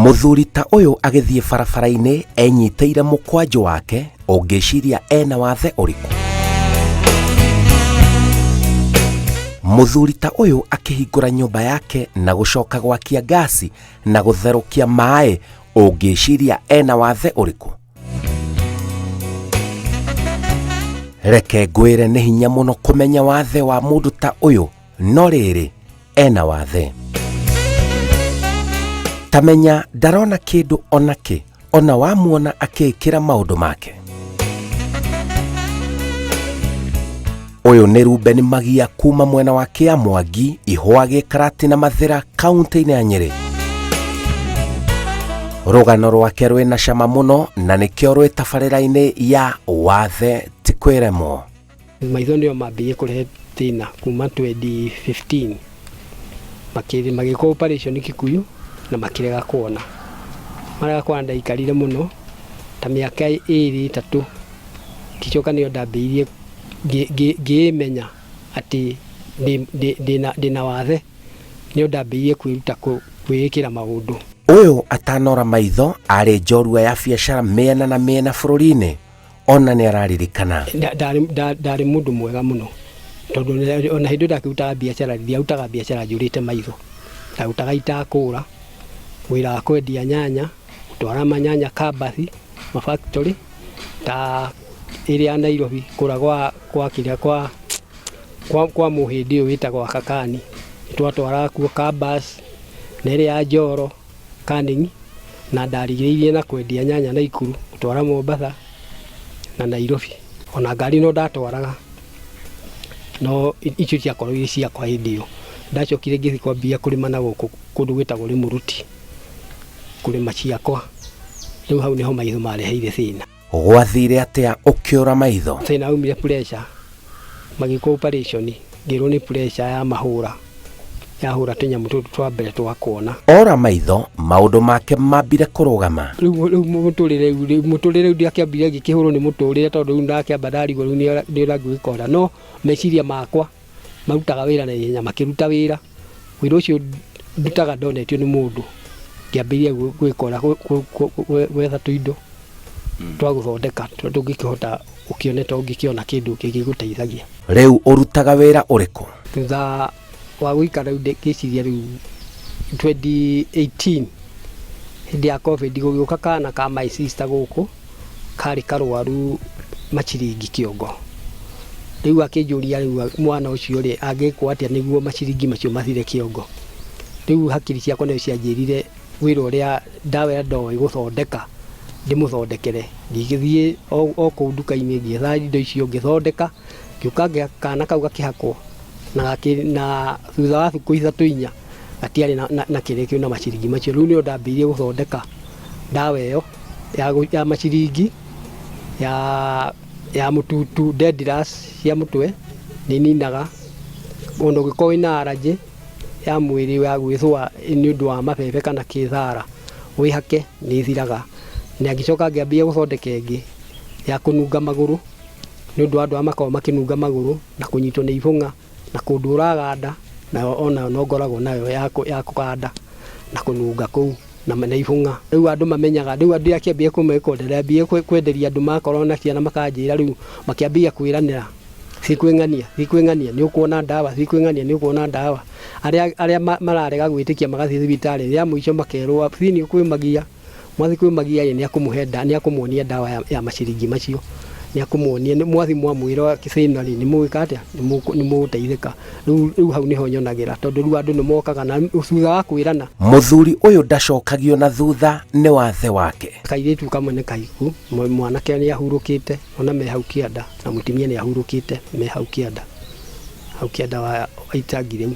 Mũthuri ta ũyũ agĩthiĩ barabara-inĩ enyitĩire mũkwanjũ wake, ũngĩciria ena wathe ũrĩkũ? Mũthuri ta ũyũ akĩhingũra nyũmba yake na gũcoka gwakia ngasi na gũtherũkia maĩ, ũngĩciria ena wathe ũrĩkũ? Reke ngwĩre nĩ hinya mũno kũmenya wathe wa mũndũ ta ũyũ, no rĩrĩ ena wathe. Tamenya ndarona kĩndũ ona kĩ, ona wamuona akĩĩkĩra maũndũ make. Ũyũ nĩ Ruben Magia kuma mwena wa Kĩamwangi, Ihũa Gĩkarati na Mathĩra, kaunti-inĩ ya Nyĩrĩ. Rũgano rwake rwĩna cama mũno na nĩkĩo rwĩ tabarĩra-inĩ ya Wathe ti kwĩremwo. Maitho nĩo mambĩrĩirie kũrehe thĩna kuma 2015 magĩkwo operation Kikuyu na makĩrega kuona. Marega kuona ndaikarire mũno ta mĩaka ĩrĩ ĩtatũ, ngĩcoka nĩyo ndambĩrĩirie ngĩĩmenya atĩ ndĩna wathe, nĩyo ndambĩrĩirie kwĩruta kwĩĩkĩra maũndũ. Ũyũ atanora maitho arĩ njorua ya biacara mĩena na mĩena bũrũri-inĩ. Ona nĩ araririkana. Ndarĩ mũndũ mwega mũno tondũ ona hĩndĩ ĩyo ndakĩrutaga biacara ndiarutaga biacara njũrĩte maitho. Ndarutaga itakũra, wĩra wa kwendia nyanya, gũtwara manyanya kambathi, ma factory ta ĩrĩa ya Nairobi kũrĩa gwa gwa kĩrĩa kwa kwa mũhĩndĩ ũyũ wĩtagwo Akakani. Nĩ twatwaraga kuo kambas na ĩrĩa ya Njoro. Canning, na ndarigĩrĩirie na kwendia nyanya Naikuru gũtwara Mombatha na Nairobi. Ona ngari no ndatwaraga no icio ciakoragwo irĩ ciakwa hĩndĩ ĩyo. Ndacokire ngĩthiĩ kwambia kũrĩma na gũkũ kũndũ gwĩtagwo Rĩmũruti, kũrĩma ciakwa. Rĩu hau nĩho maitho mareheire thĩna. Gwathire atĩa ũkĩũra maitho? Thĩna waumire pressure, magĩkwo operation ngĩrwo nĩ pressure ya mahũra, yahũra tũnyamũ tũtũ twa mbere twa kuona. Ora maitho, maũndũ make mambire kũrũgama. Rĩu mũtũrĩre rĩu mũtũrĩre rĩu ndiakĩambire ngĩkĩhũrwo nĩ mũtũrĩre tondũ rĩu ndakĩamba ndarigwo rĩu nĩ ũrĩa ngũgĩkora, no meciria makwa marutaga wĩra na ihenya makĩruta wĩra, wĩra ũcio ndutaga ndonetio nĩ mũndũ, ngĩambĩrĩria gwĩkora gwetha tũindo twa gũthondeka tũrĩa tũngĩkĩhota ũkĩone ta ũngĩkĩona kĩndũ kĩngĩgũteithagia. Rĩu ũrutaga wĩra ũrĩkũ? Thutha wa gũikara rĩu ngĩciria rĩu 2018 hĩndĩ ya Covid gũgĩũka kana ka my sister gũkũ karĩ karwaru maciringi kĩongo. Rĩu akĩnjũria rĩu mwana ũcio rĩ angĩkwo atĩa nĩguo maciringi macio mathire kĩongo. Rĩu hakiri ciakwa nĩcio cianjĩrire wĩra ũrĩa ndawa ĩrĩa ndoĩ gũthondeka ndĩmũthondekere. Ngĩgĩthiĩ o kũu nduka-inĩ ngĩetha indo icio ngĩthondeka, ngĩũka ngĩha kana kau gakĩhakwo na na thutha wa thikũ ithatũ inya gatiarĩ na kĩrĩa kĩu na maciringi macio. Rĩu nĩyo ndambĩrĩirie gũthondeka ndawa ĩyo ya maciringi ya mũtutu dandruff cia mũtwe nĩ ninaga, ona ũngĩkorwo wĩna allergy ya mwĩrĩ ya gwĩthũa nĩ ũndũ wa mabebe kana kĩthara wĩhake nĩ ĩthiraga. Na ngĩcoka ngĩambia gũthondeka ĩngĩ ya kũnunga magũrũ nĩ ũndũ wa andũ arĩa makoragwo makĩnunga magũrũ na kũnyitwo nĩ ibũng'a na kũndũ ũraganda nayo onayo no ngoragwo nayo ya kũganda na kũnunga kũu na ibũng'a. Rĩu andũ mamenyaga rĩu andũ akĩambia ndambia kwenderia andũ makorwo na ciana makanjĩra rĩu makĩambia kwĩranĩra thiĩ kwĩng'ania thiĩ kwĩng'ania nĩ ũkuona ndawa thiĩ kwĩng'ania nĩ ũkuona ndawa. Arĩa mararega gwĩtĩkia magathiĩ thibitarĩ rĩa mũico makerwo thiĩ kwĩmagia mwathiĩ kwĩmagia ĩ nĩ akũmũhe nĩ akũmuonia ndawa ya maciringi macio, nĩ akũmuonia mwathiĩ mwamwĩra thĩna rĩ nĩ mũgwĩka atĩa nĩ mũgũteithĩka. Rĩu hau nĩho nyonagĩra tondũ rĩu andũ nĩ mokaga na thutha wa kwĩrana. Mũthuri ũyũ ndacokagio na thutha nĩ wathe wake. Kairĩtu kamwe nĩ kahiku, mwanake nĩ ahurũkĩte ona me hau kĩanda na mũtumia nĩ ahurũkĩte me hau kĩanda, hau kĩanda wa itangi rĩu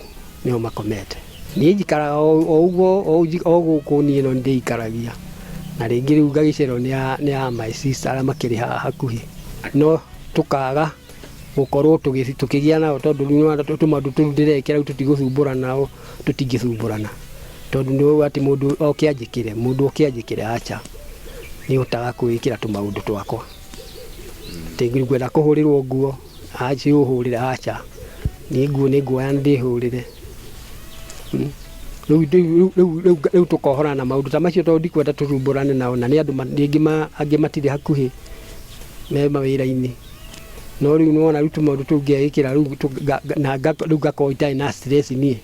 nĩho makomete. Niĩ njikaraga o ũguo o gũkũ niĩ no ndĩikaragia na rĩngĩ rĩu ngagĩcererwo nĩ a my sister arĩa makĩrĩ haha hakuhĩ, no tũkaga gũkorwo tũkĩgĩa nao tondũ rĩu tũmaũndũ tũu ndĩrekĩra rĩu tũtigũthumbũrana nao, tũtingĩthumbũrana tondũ nĩ ũĩ atĩ mũndũ oke anjĩkĩre, mũndũ oke anjĩkĩre aca, nĩ hotaga kwĩĩkĩra tũmaũndũ twakwa. Atĩ ngwenda kũhũrĩrwo nguo, aca ũhũrĩre aca, niĩ nguo nĩ nguoya ndĩhũrĩre. Rĩu rĩu rĩu rĩu rĩu tũkohorana na maũndũ ta macio tondũ ndikwenda tũthumbũrane nao, na nĩ andũ rĩngĩ angĩ matirĩ hakuhĩ, me mawĩra-inĩ. No rĩu nĩwona rĩu tũmaũndũ tũu ngeĩkĩra rĩu na rĩu ngakorwo itarĩ na stress niĩ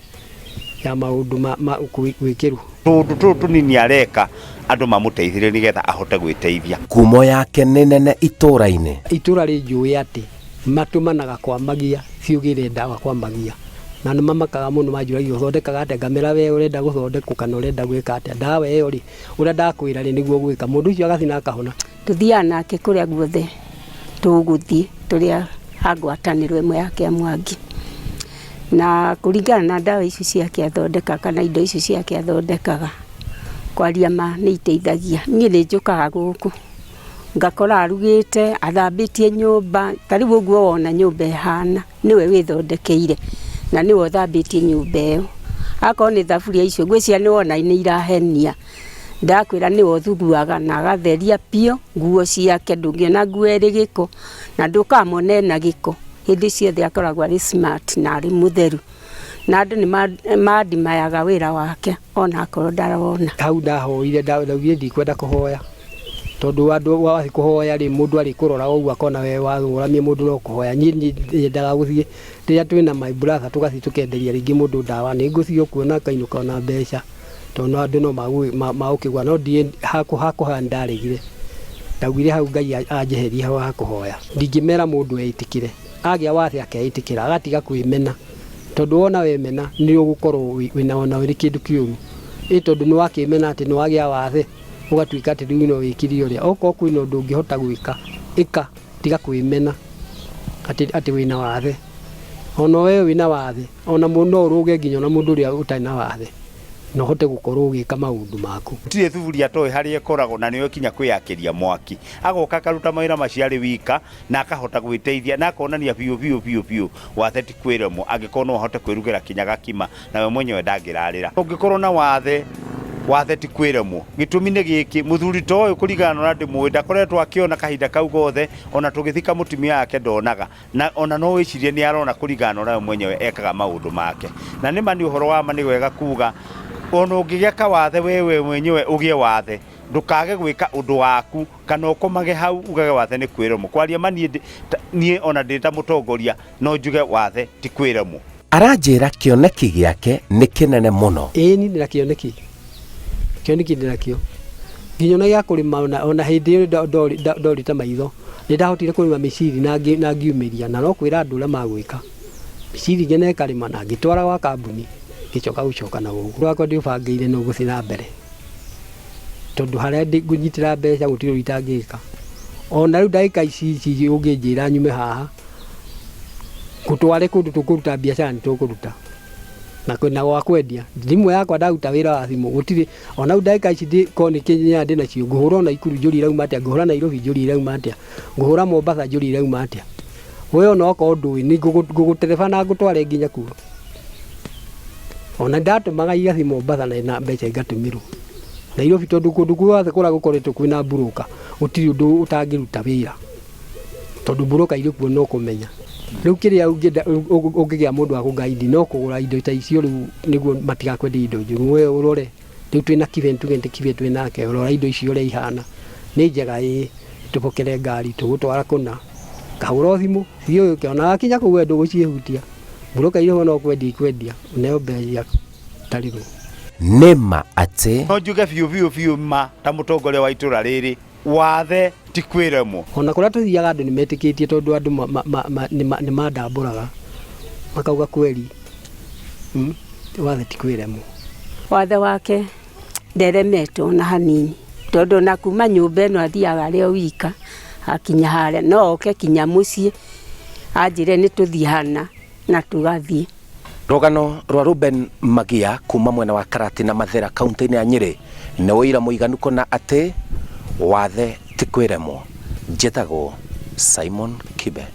ya maũndũ ma gwĩkĩrwo. Tũũndũ tũtũ tũnini areka andũ mamũteithĩrĩrie nĩgetha ahote gwĩteithia. Ngumo yake nĩ nene itũũra-inĩ. Itũũra rĩnjũĩ atĩ matũmanaga kwa Magia, thiĩ ũgĩre ndawa kwa Magia. Na nĩ mamakaga mũno manjũragia ũthondekaga atĩa, ngamera we ũrenda gũthondekwo kana ũrenda gwĩka atĩa, ndawa ĩyo rĩ, ũrĩa ndakwĩra rĩ nĩguo ũgwĩka. Mũndũ ũcio agathiĩ na akahona. Tũthiaga nake kũrĩa guothe tũgũthiĩ tũrĩ a ngwatanĩro ĩmwe ya Kĩamwangi. Na kũringana na ndawa ici ciake athondekaga kana indo ici ciake athondekaga, kwaria ma nĩ iteithagia. Niĩ nĩ njũkaga gũkũ ngakora arugĩte, athambĩtie nyũmba, ta rĩu ũguo wona nyũmba ĩhana, nĩwe wĩthondekeire na nĩwe ũthambĩtie nyũmba ĩyo. Akorwo nĩ thaburia icio ngwĩciria nĩ wona nĩ irahenia. Ndakwĩra nĩwe ũthuguaga na agatheria biũ nguo ciake, ndũngĩona nguo ĩrĩ gĩko na ndũkamona ĩna gĩko. Hĩndĩ ciothe akoragwo arĩ smart na arĩ mũtheru. Na andũ nĩ mandimayaga wĩra wake ona akorwo ndarona. Hau ndahoire ndaugire ndikwenda kũhoya tondũ andũ wathiĩ kũhoya rĩ, mũndũ arĩkũrora ũguo akona we wathũramia mũndũ no kũhoya. Niĩ nyendaga gũthiĩ rĩrĩa twĩna my brother tũgathiĩ tũkenderia rĩngĩ mũndũ ndawa, nĩ ngũthiĩ o kuo na ngainũka ona mbeca tondũ andũ no magũkĩgũra, no ndiĩ hakũhoya nĩ ndaregire. Ndaugire hau Ngai anjeherie hau ha kũhoya. Ndingĩmera mũndũ eĩtĩkĩre, agĩa wathe akeĩtĩkĩra agatiga kwĩmena, tondũ wona wemena nĩ ũgũkorwo wĩna ona wĩrĩ kĩndũ kĩũru. Ĩ tondũ nĩ wakĩmena atĩ nĩ wagĩa wathe, ũgatuĩka atĩ rĩu no wĩkire ũrĩa. Okorwo kwĩna ũndũ ũngĩhota gwĩka, ĩka, tiga kwĩmena atĩ wĩna wathe. Ona we wĩna wathe, ona no ũrũge nginya ona mũndũ ũrĩa ũtarĩ na wathe, na ũhote gũkorwo ũgĩka maũndũ maku. Gũtirĩ thuburia atoĩ harĩa ĩkoragwo na nĩoĩ kinya kwĩyakĩria mwaki. Agoka akaruta mawĩra macio arĩ wika na akahota gwĩteithia na akonania biũ biũ biũ biũ wathe ti kwĩremwo angĩkorwo no ahote kwĩrugĩra kinya gakima na we mwenyewe ndangĩrarĩra. Ũngĩkorwo na wathe, wathe ti kwĩremwo. Gĩtũmi nĩ gĩkĩ, mũthuri ta ũyũ kũringana na ũrĩa ndĩmũĩ ndakoretwo akĩona kahinda kau gothe, ona tũgĩthika mũtumia wake ndonaga. Na ona no wĩcirie nĩ arona kũringana na ũrĩa we mwenyewe ekaga maũndũ make. Na nĩ ma nĩ ũhoro wa ma nĩ wega kuga ona ũngĩgĩa kawathe we we mwenyewe ũgĩe wathe, ndũkage gwĩka ũndũ waku kana ũkomage hau ugage wathe nĩ kwĩremwo. Kwaria ma niĩ niĩ ona ndĩ ta mũtongoria no njuge wathe ti kwĩremwo. Aranjĩra kĩoneki gĩake nĩ kĩnene mũno. Ĩĩ niĩ ndĩna kĩoneki, kĩoneki ndĩnakĩo nginya ona gĩa kũrĩma ona hĩndĩ ĩyo ndorĩte maitho nĩ ndahotire kũrĩma mĩciri na ngiumĩria na no kwĩra andũ ũrĩa magwĩka. Mĩciri ngĩona ĩkarĩma na ngĩtwara gwa kambuni ngĩcoka gũcoka na gũkũ. Wakwa ndĩũbangĩire nĩ ũgũthiĩ na mbere tondũ harĩa ngũnyitĩra mbeca gũtirĩ ũndũ itangĩka. Ona rĩu ndagĩka ici ici ũngĩnjĩra nyume haha ngũtware kũndũ tũkũruta biacara nĩ tũkũruta. Na kwĩna gwa kwendia thimũ yakwa ndaruta wĩra wa thimũ gũtirĩ ona rĩu ndagĩka ici korwo nĩ kĩnya ndĩnacio ngũhũra o Naikuru njũrie irauma atĩa, ngũhũra Nairobi njũrie irauma atĩa, ngũhũra Mombasa njũrie irauma atĩa. We ona okorwo ndũĩ nĩ ngũgũtereba na ngũtware nginya kuo. Ona ndatũmaga igathiĩ Mombasa na mbeca igatũmĩrwo Nairobi tondũ kũndũ guothe kũrĩa gũkoretwo kwĩna broker gũtirĩ ũndũ ũtangĩruta wĩra. Tondũ broker irĩ kuo no kũmenya. Rĩu kĩrĩa ũngĩgĩa mũndũ wa kũ guide no kũgũra indo ta icio rĩu nĩguo matigakwendie indo njũru. We ũrore, rĩu twĩna Kibe tuge nĩ Kibe twĩ nake, rora indo icio ũrĩa ihana, nĩ njega ĩĩ, tũbokere ngari tũgũtwara kũna, kahũra o thimũ, thiĩ ũke, ona wakinya kũu we ndũgũciĩhutia. Broker irĩ ho no kwendia ikwendia, ũneo mbeca ciaku ũtarĩrwo. Nĩ ma atĩ. No njuge biũ biũ biũ ma ta mũtongoria wa itũra rĩrĩ, Wathe ti kwĩremwo. Ona kũrĩa tũthiaga andũ nĩ metĩkĩtie tondũ andũ nĩ mandambũraga makauga kweli wathe ti kwĩremwo. Wathe wake nderemetwo ona hanini tondũ ona kuma nyũmba ĩno athiaga arĩ o wika akinya harĩa no oke kinya mũciĩ anjĩre nĩ tũthiĩ hana na tũgathiĩ. Rũgano rwa Reuben Magia kuma mwena wa Karatina Mathĩra kaunti-inĩ ya Nyĩrĩ nĩ ũira mũiganu kũna atĩ wathe ti kwĩremwo. Njĩtagwo Simon Kibe.